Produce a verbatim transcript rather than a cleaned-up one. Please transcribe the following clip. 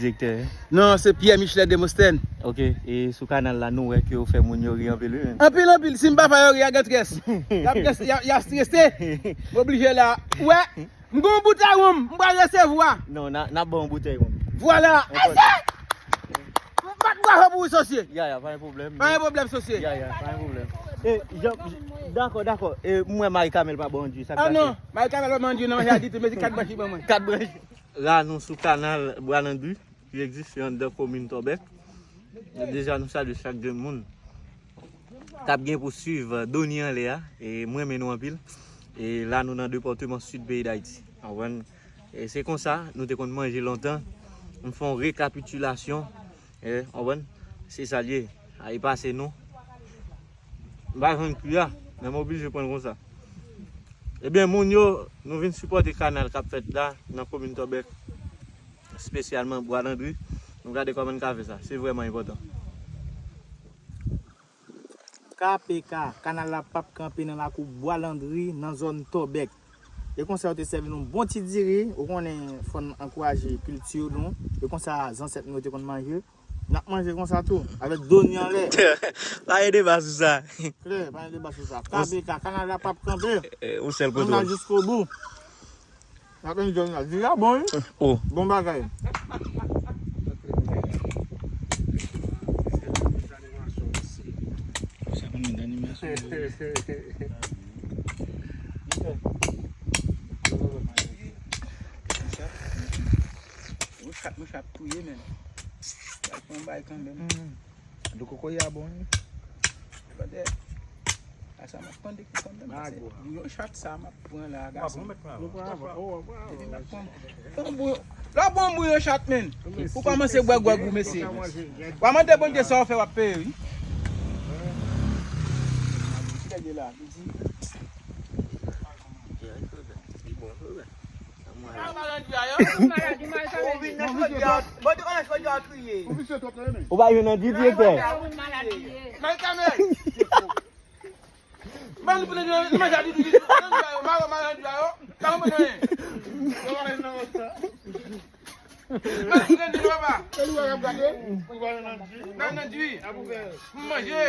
Direktè. Non, se Pierre Michelet Demosthène. Ok, e sou kanal la, nou wè ke ou fè moun yo ri anpil, wi, menm. Anpil, anpil. Si m pa fè yo ri, y a gen strès. Y ap gen, y a, y a strese. M oblije la. Ou wè, m gen yon boutèy wonm, m pral resevwa. Non, n a, n ap ba w yon boutèy wonm. Vwala. Enpòtan. Bat bravo pou ou, sosye. Ya, ya, pa gen pwoblèm. Pa gen pwoblèm, sosye. Ya, ya, pa gen pwoblèm. E, Jean, dakò, dakò. E, m wè Marie Carmel pa ba w yon djis, sa k pase? Ah non, Marie Carmel pa ban djis, non, y a di tou, mesi kat branch li ban mwen. Kat branch. La, nou sou kanal Bwa Landri, ki egziste anndan komin Tòbèk. Deja, nou salye chak grenn moun k ap gen pou swiv, euh, Doni anlè a. E mwen renmen nou anpil. E la, nou nan depatman Sid peyi Dayiti. Konprann? E se konsa, nou te konn manje lontan. M fè yon rekapitilasyon. E, konprann? Se sa l ye. A, e pase nou. M pa jwenn kwi a, men m oblije pran l konsa. Ebyen, moun yo, nou vin sipòte kanal k ap fèt la, nan komin Tòbèk, espesyalman Bwa Landri. Nou gade kòman n ka fè sa. Se vrèman enpòtan. K P K, kanal la p ap kanpe nan lakou Bwa Landri, nan zòn Tòbèk. E konsa yo te sèvi nou bon ti diri, ou konnen fò n ankouraje kilti nou. E konsa zansèt nou yo te konn manje. N ap manje konsa tou, avèk doni anlè. Pa gen deba sou sa. Klè, pa gen deba sou sa. K P K, kanal la p ap kanpe. Eh, ou sèl kote. Ann al jiskobou. N ap enjoy la. Diri a bon, wi. Oh. Bon bagay. Sa konn gen animasyon. Yon chat, yon chat touye, men. L al pran bay kanmenm. Dlo kokoye a bon, wi. Tande. A sa m ap tande ki konn nan se yon chat sa m ap pran la, gason. Depi m ap pran. Bon, bon. Lè w bon, bon yon chat, men. Ou kòmanse bwè gwòg ou, mesye. W a mande Bondye sa w fè, w ap peye, wi. Ki lè l ye la? Midi. Ou pa jwenn nan di direktè. Manje.